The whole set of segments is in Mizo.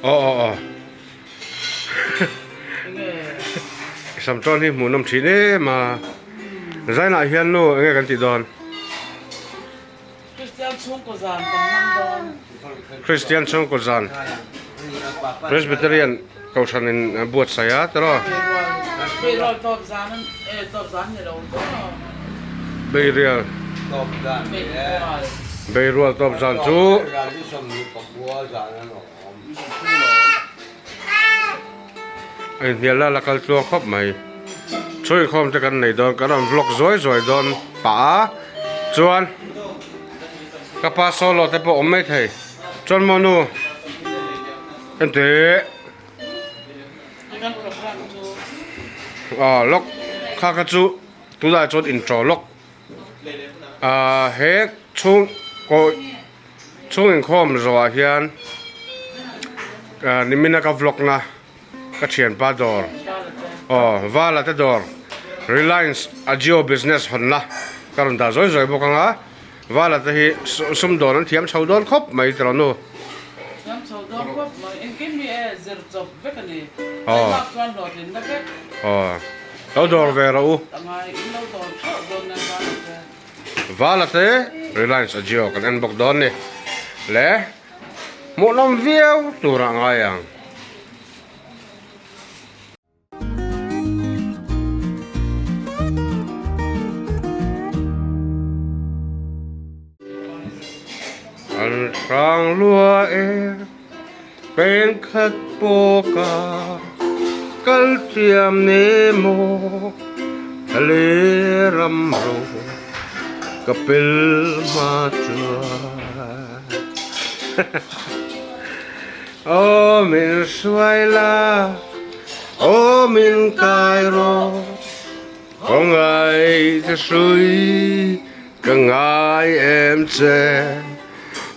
Aw aw aw I sam tawn hi hmuhnawm thin em a Zainah hian nu enge kan tih dawn? Kristian chhungkaw zan kan hmang dawn. Kristian chhungkaw zan Presbyterian Kohhran in buatsaih a tiraw? Beihrual tawp zan e tawp zan ni lo tawp. Beihrial Beihrual tawp zan chu a inhnial la la kal tluang khawp mai. Chhuikhawm te kan nei dawn kan rawn vlog zuai zuai dawn pah a chuan ka pa solo te pawh awm mai thei chuan maw nu Enteh. Aw lawk kha kha chu tunah chuan intro lawk ah he chhung kaw chhung inkhawm zawhah hian ah nimina ka vlog na ka thianpa dawr aw vala te dawr Reliance Ajio business hawnna ka rawn dah zawi zawi bawk ang a. Vala te hi sum dawn an thiam chho dawn khawp mai tiraw nu? Thiam chho dawn khawp mai, engkim hi e zir chawp vek a ni. Aw. Chuan hlawhtlinna vek. Aw. Lo dawr ve rawh u. Angai in lo dawr theuh dawn nia Vala te. Vala te Reliance Ajio kan en bawk dawn ni. Le hmuhnawm viau tur ah ngai ang. An hrang lua e pen khat pawka kal thiam ne maw thale ram ro ka pel hma chuan Aw min hruai la, aw min kai rawh, Khawngaih ka hrui ka ngai em che,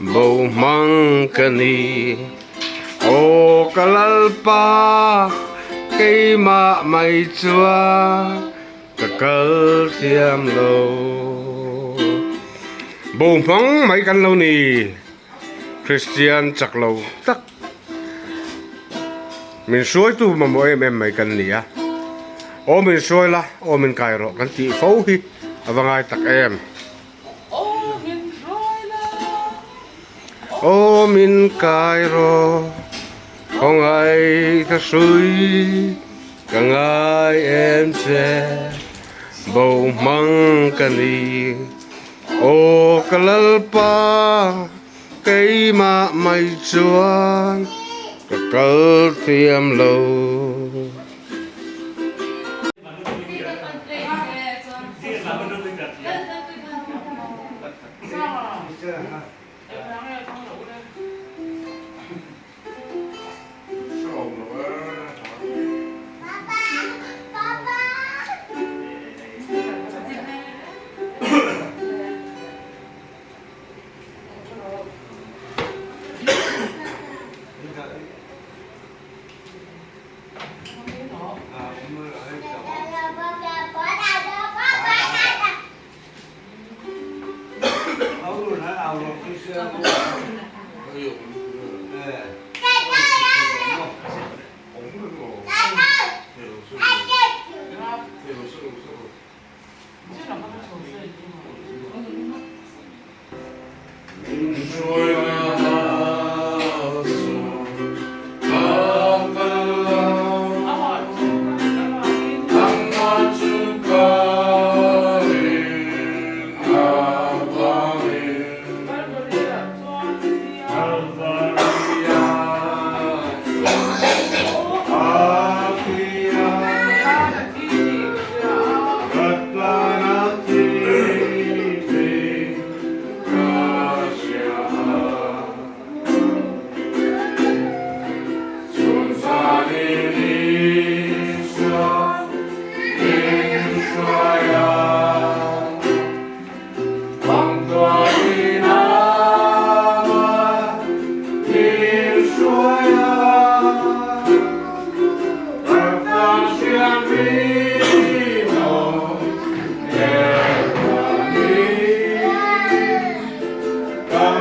Bo hmang ka ni. Aw ka Lalpa, keimah mai chuan ka kal thiam lo. Bo hmang mai kan lo ni. Kristian chak lo tak min hruaitu mamawh em em mai kan ni a, aw min hruai la, aw min kai rawh kan tih fo hi a va ngai tak em. Aw min kai rawh, khawngaih ka hrui ka ngai em che, bo hmang ka ni. Aw ka Lalpa, keimah mai chuan ka kal thiam lo.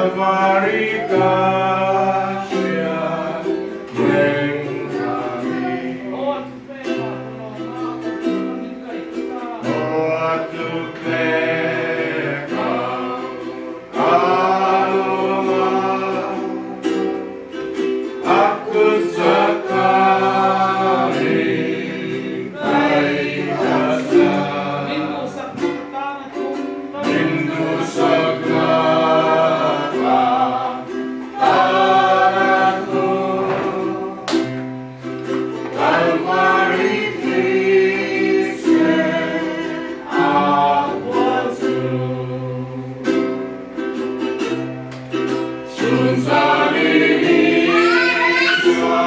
Kalvari ka hriat reng kha ni. Aw a thupek ah ka lawm a, a kut zaka min kaih hmasa. Min duhsak laka tan a tum. Kalvari thisen a hual chu. Chhun zalin Isua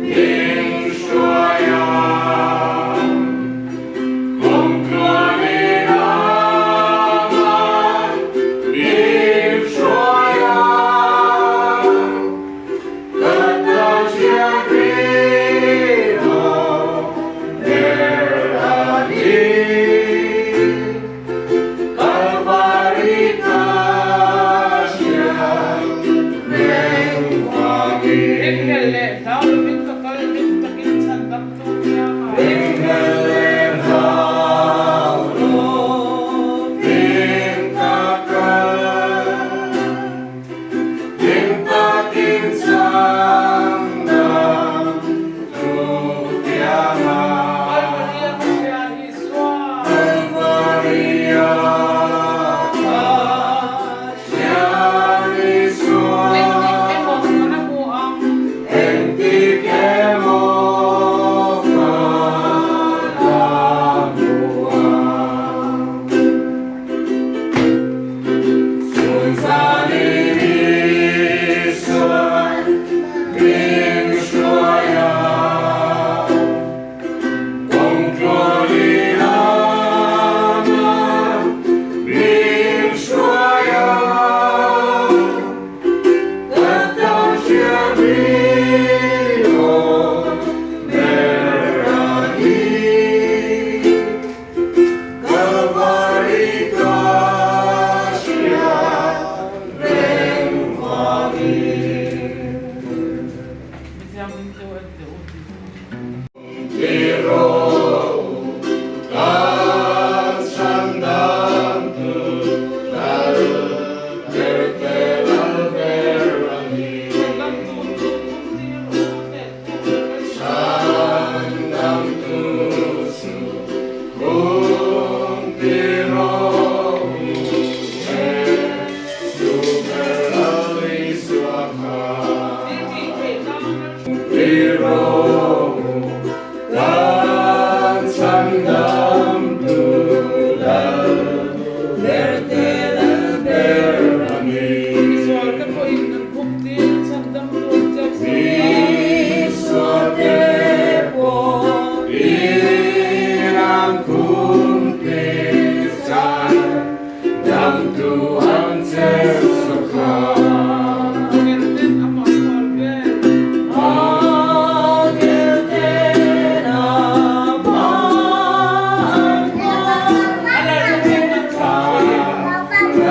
min hruai a. Kawngtluanin Aman min hruai a. Ka tachia rinawm ber a ni. Kalvari ka hriat reng vangin. Enghelh leh hlau lovin ka kal hlim takin chhan dam tu piang a. Enghelh leh hlau lovin ka kal hlim takin chhan dam tu piang a. Kalvaria ka hriat Isua. Kalvaria ka hriat Isua. Engtik emaw ka la hmu ang. Engtik emaw ka la hmu ang. Chhunzalin Isua'n min hruai a. Kawngtluanin Aman min hruai a. Ka tan hriat rinawm ber a ni. Kalvari ka hriat reng vangin. Mithiang min teu en teh u ti. Chhandamtu chu thum tir u teh tu ber a ni. Thil tih theih nang Misual te pawhin an khum tir chhandamtu an chek sawk a. Angelten amah hual vel. A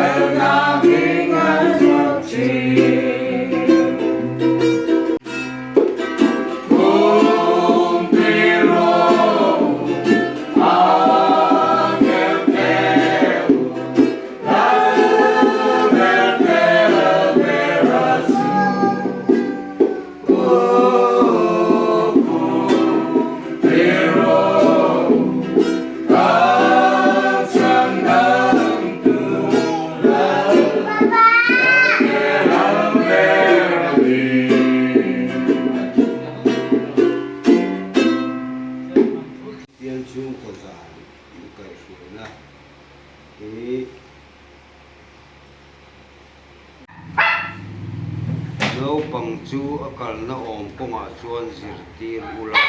lalna hming an fak thin. Kristian chhungkaw zan inkaihhruaina hi naupang chu a kalna awm kawngah chuan zirtir ula,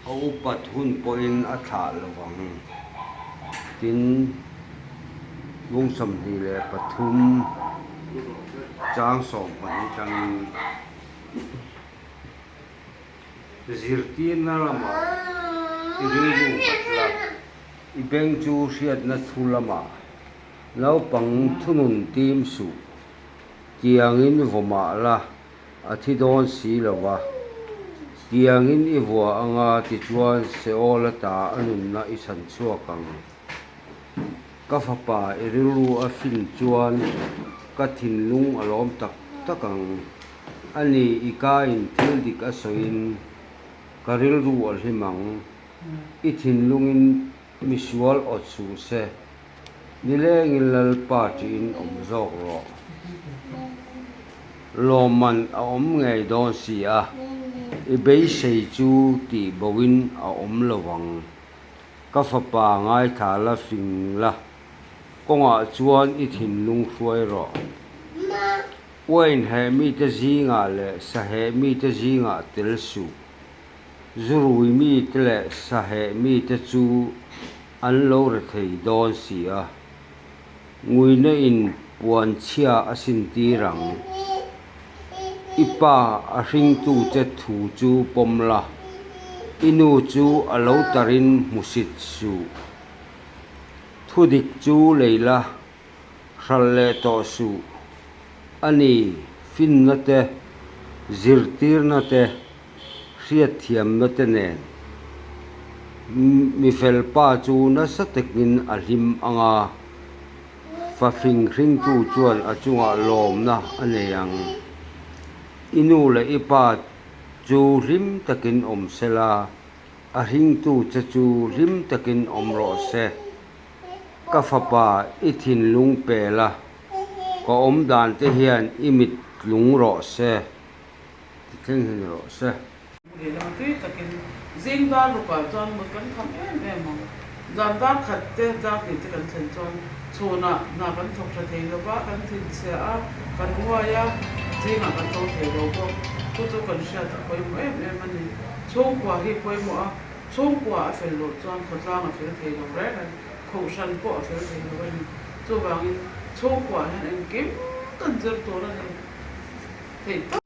a upat hun pawhin a thlah lo vang. Tin, bung 23 chang 12 tangin. Zirtirna lamah i rilru nghat la, i beng chu hriatna thu lamah naupang thunun tim suh. Tiangin vaw mah la, a thi dawn si lo va. Tiangin i vua anga tichuan Seol ata a nunna i chhan chhuak ang. Ka fapa i rilru a fin chuan ka thinlung a lawm tak tak ang. Ani i kain thil dik a sawiin ka rilru a hlim ang. I thinlungin misual awt suh se. Nilengin Lalpa tiin awm zawk rawh. Lawmman a awm ngei dawn si a, i beisei chu tih boin a awm lo vang. Ka fapa ngaithla la fing la, kawngah chuan i thinlung hruai rawh. Uain heh mite zingah leh sa heh mite zingah tel suh. Zurui mite leh sa heh mite chu An lo re thei dawn si a, nguina in puan chhia a sin tir ang. I pa a hringtu che thu chu pawm la, i nu chu a lo tarin hmusit suh. Thu dik chu lei la, hralh leh tawh suh. A ni, finna te, zirtirna te, hriatthiamna te nen mifel pa chu nasa takin a hlim ang a, fa fing hringtu chuan a chungah lawmna a nei ang. I nu leh i pa chu hlim takin awm se la, a hringtu che chu hlim takin awm rawh se. Ka fapa i thinlung pe la, ka awm dan te hian i mit tlung rawh se. Ti thleng hi ni rawh se. Muhil ang tui takin zing dar rukah chuan mut kan kham em em ang. Zan dar khat te dar hnih te kan thlen chuan chhunah hna kan thawk tha thei lo va, kan thinchhia a, kan nguai a, zingah kan tho thei lo bawk. Chu chu kan hriat a pawimawh em em a ni. Chhungkua hi pawimawh a, chhungkua a fel loh chuan khawtlang a fel thei lo reng a ni, kohhran pawh a fel thei lo a ni. Chuvangin chhungkuaah hian engkim kan zir tur a ni. Theih tak.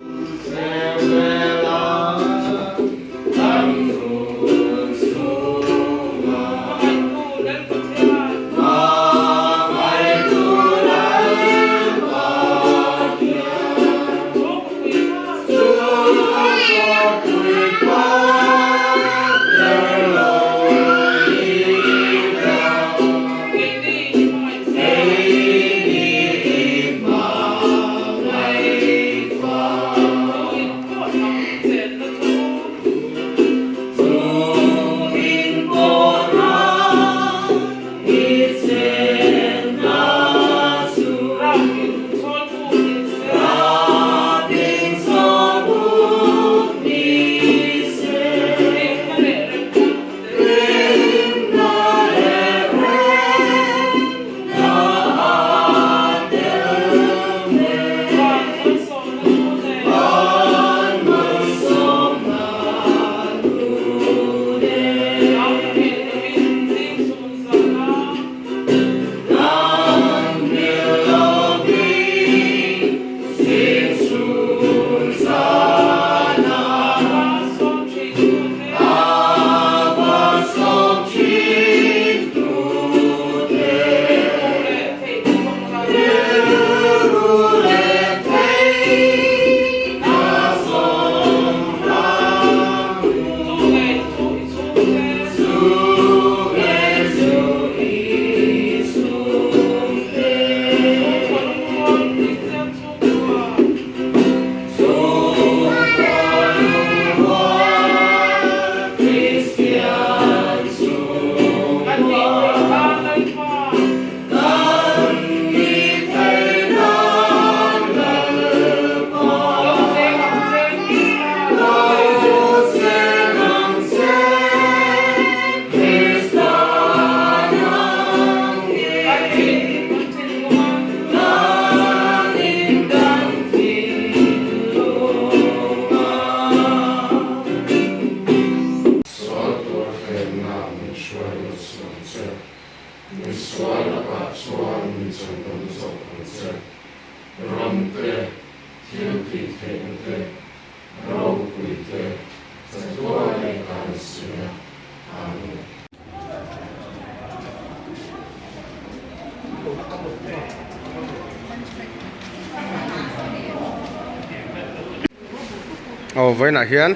Aw vawiinah hian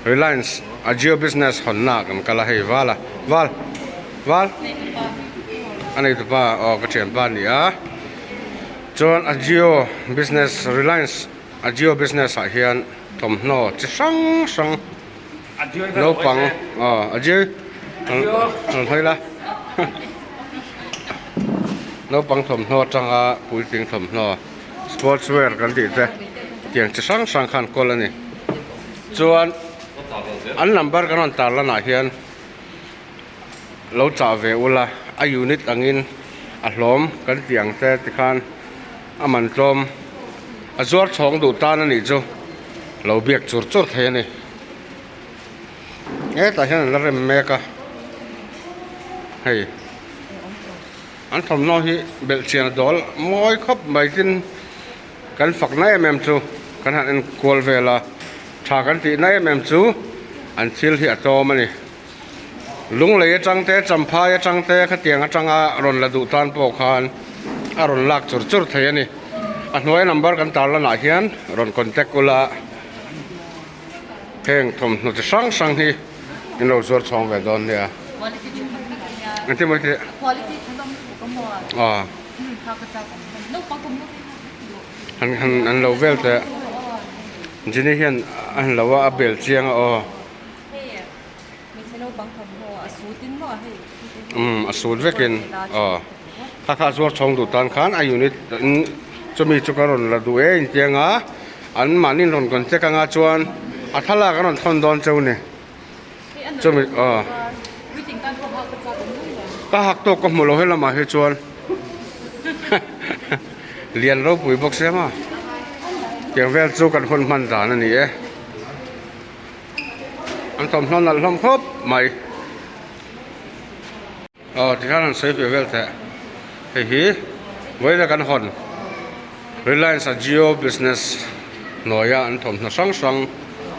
Reliance Ajio business hawnna ah kan kal a hei val a val val a neitupa aw ka thianpa a ni a chuan Ajio business Reliance Ajio business ah hian thawmhnaw chi hrang hrang naupang aw Ajio rawn hawi la naupang thawmhnaw atanga puitling thawmhnaw. Sports wear kan tih te tiang chi hrang hrang khan kawl a ni. Chuan an number kan rawn tar lanah hian lo chah ve ula a unit angin a hlawm kan tih ang te tikhan a man tlawm a zuar chhawng duh tan a nih chu lo biak chur chur thei a ni. Hetah hian an la rem mek a hei. An thawmhnaw hi belhchian a dawl mawi khawp mai tin kan fak na em em chu kan han en kual vel a tha kan tih na em em chu an thil hi a tlawm a ni lunglei atang te champhai atang te khatiang atanga rawn la duh tan pawh khan a rawn lak chur chur thei a ni a hnuai number kan tar lanah hian rawn contact ula heng thawmhnaw chi hrang hrang hi in lo zuar chhawng ve dawn nia engtin maw tih aw han han an lo vel teh Jenny hian a han lo a a bel chiang a aw umm a sut vekin aw kha kha a zuar chhawng duh tan khan a unit in chumi chu ka rawn la duh e intiang a an mahni in rawn contact anga chuan a thlalak an rawn thawn dawn cheu ni chumi aw ka hak tawk ka hmu lo helamah hi chuan lian ropui bawk sia maw tiang vel chu kan hun hman dan a ni e. An thawmhnaw nalh hlawm khawp mai. Aw tikhian an sawi ve vel teh. Hei hi vawiin a kan hawn Reliance a Jio business hnuaia an thawmhnaw hrang hrang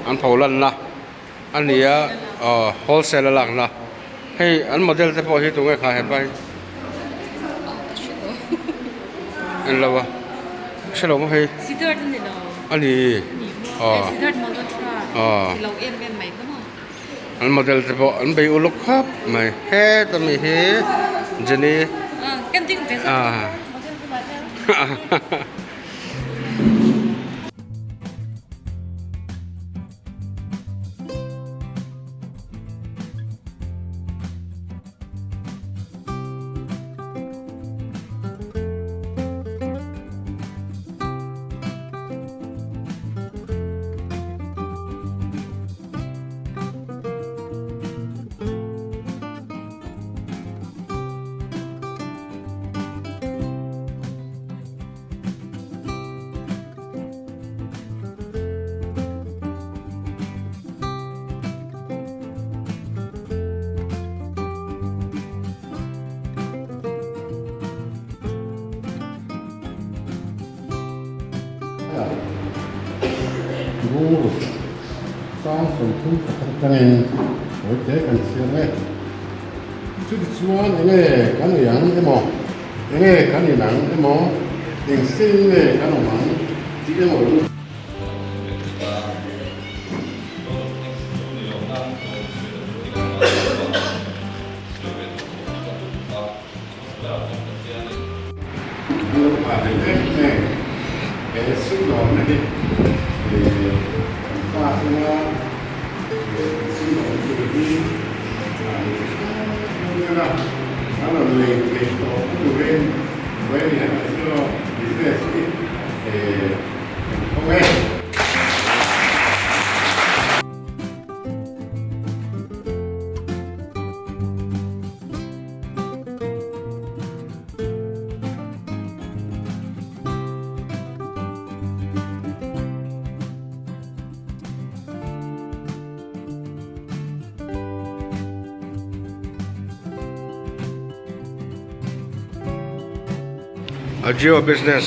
an pho lanna a ni a aw wholesale a lakna. Hei an model te pawh hi tunge kha hepa hi en lo a hre lo maw hei a ni aw aw an model te pawh an bei uluk khawp mai heta mi hi Jenny ah. Bur sang 31 atangin tawite kan siam e. Chutichuan enge kan ei ang emaw, enge kan in ang emaw, eng sei nge kan awm ang tih emaw in. An lo pa ve em em he sumdawmna hi kan pa chunga kan sumdawm tur hi mi chi hrang hrang anga an rawn lei thei tawh a turin Vailian a chu business hi kan thawng e. Ajio business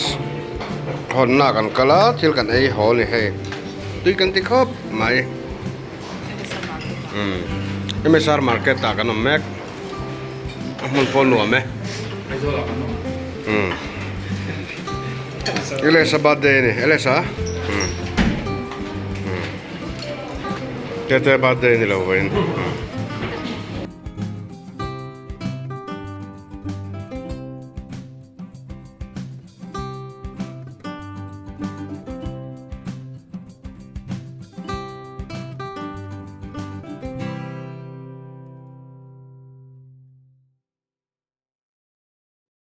hawnna kan kal a thil kan ei haw a ni hei tui kan ti khawp mai umm msr market ah kan awm mek a hmun pawh nuam e umm Elesa birthday a ni Elesa umm umm. Tete birthday ni lo vawiin.